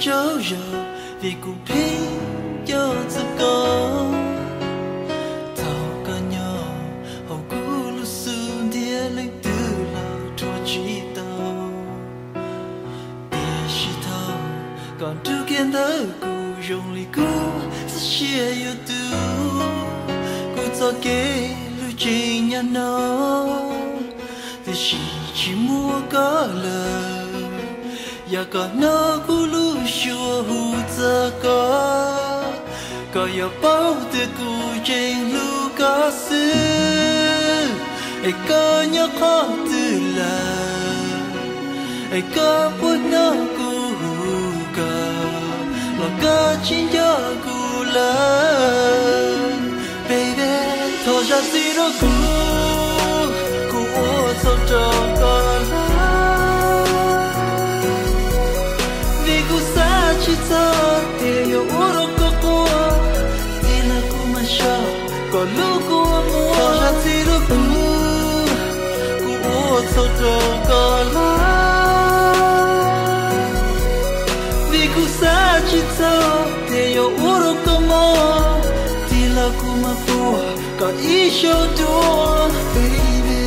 rau zaum, vim kuv pheej nco txog koj. Thaum koj nyob hauv kuv lub xub ntiag, leej twg los rhuav tsis tau. Tiam sis thaum koj nrug kiag ntawm kuv, zoo li kuv txoj sia yuav tu. Kuv txoj kev hlub tseem nyob no, tiam sis tsis muaj koj lawm. Yog koj hnov kuv lub suab hu txog koj, koj yuav paub tias kuv tseem hlub koj xwb. Es koj nyob qhov twg lawm? Es koj puas hnov kuv hu koj, los koj tsis nco kuv lawm? Baby, thov zam txim rau kuv, kuv ua txhaum rau koj lawm. Vim kuv xav tsis txog tias yuav ua rau koj quaj, tij laug kuv mas xyov kom lub kua muag. Thov zam txim rau kuv, kuv ua txhaum rau koj lawm. Vim kuv xav tsis txog tias yuav ua rau koj mob, tij laug kuv mas puag kom ib zaug dua, baby.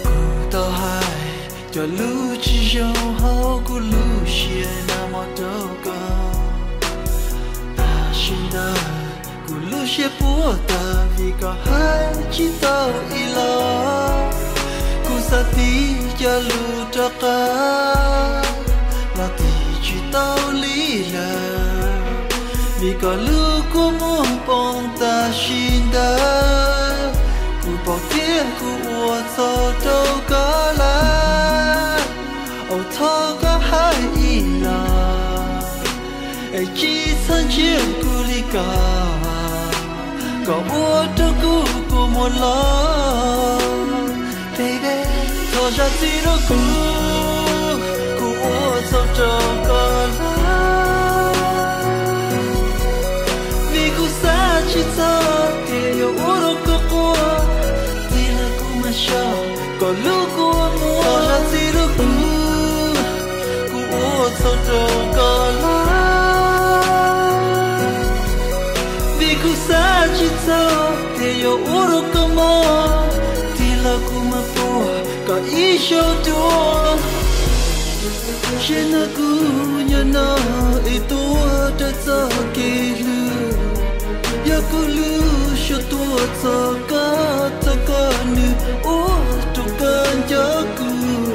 Kuv tau hais cov lus tsis zoo hauv kuv lub siab nag hmo rau koj. Tam sim ntawd kuv lub siab puas tawg vim koj hais tsis tau ib los. Kuv xav tig cov lus rov qab los tig tsis tau li lawm, vim koj lub kua muag poob tam sim ntawd. Kuv paub tias kuv ua txhaum rau koj lawm, ua thov koj hais ib los, es tsis txhob ntsia kuv li ko, kom ua rau kuv kua muag los. Baby, thov zam txim rau kuv, kuv ua txhaum rau koj lawm. Vim kuv xav tsis txog tias yuav ua rau koj quaj, tij laug kuv mas xyov kom lub kua muag. Thov zam txim rau kuv, kuv ua txhaum rau koj lawm. Vim kuv xav tsis txog tias yuav ua rau koj mob, tij laug kuv mas puag kom ib zaug dua. Zaum no kuv nyob no es tuav rawv txoj kev hlub, yog kuv lub suab tuav txog koj, thov koj nws ua rau koj nco kuv.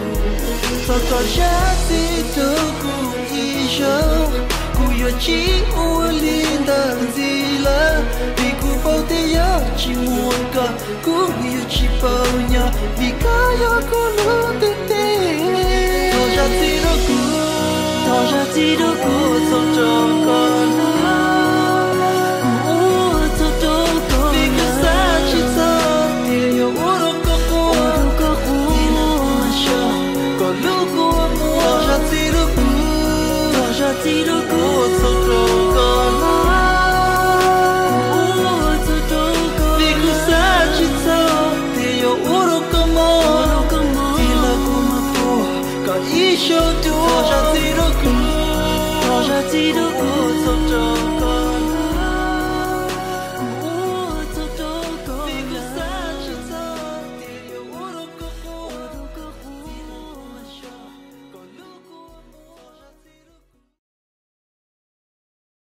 Thov koj zam txim rau kuv ib zaug, kuv yuav tsis ua li ntawd ntxiv lawm, vim kuv paub tias yog tsis muaj koj, kuv yuav tsis paub nyob, vim koj yog kuv lub ntiaj teb. Thov zam txim rau kuv, thov zam txim rau kuv, ua txhaum rau koj lawm. Kuv ua txhaum rau koj, vim kuv xav tsis txog tias yuav ua rau koj quaj, ua rau koj quaj, tij laug kuv mas xyov kom lub kua muag. Thov zam txim rau kuv, thov zam txim rau kuv, ua txhaum rau koj lawm. Kuv ua txhaum rau koj, vim kuv xav tsis txog tias yuav ua rau koj mob, ua rau koj mob, tij laug kuv mas puag kom ib zaug dua. Thov zam txim rau kuv, thov zam txim rau kuv,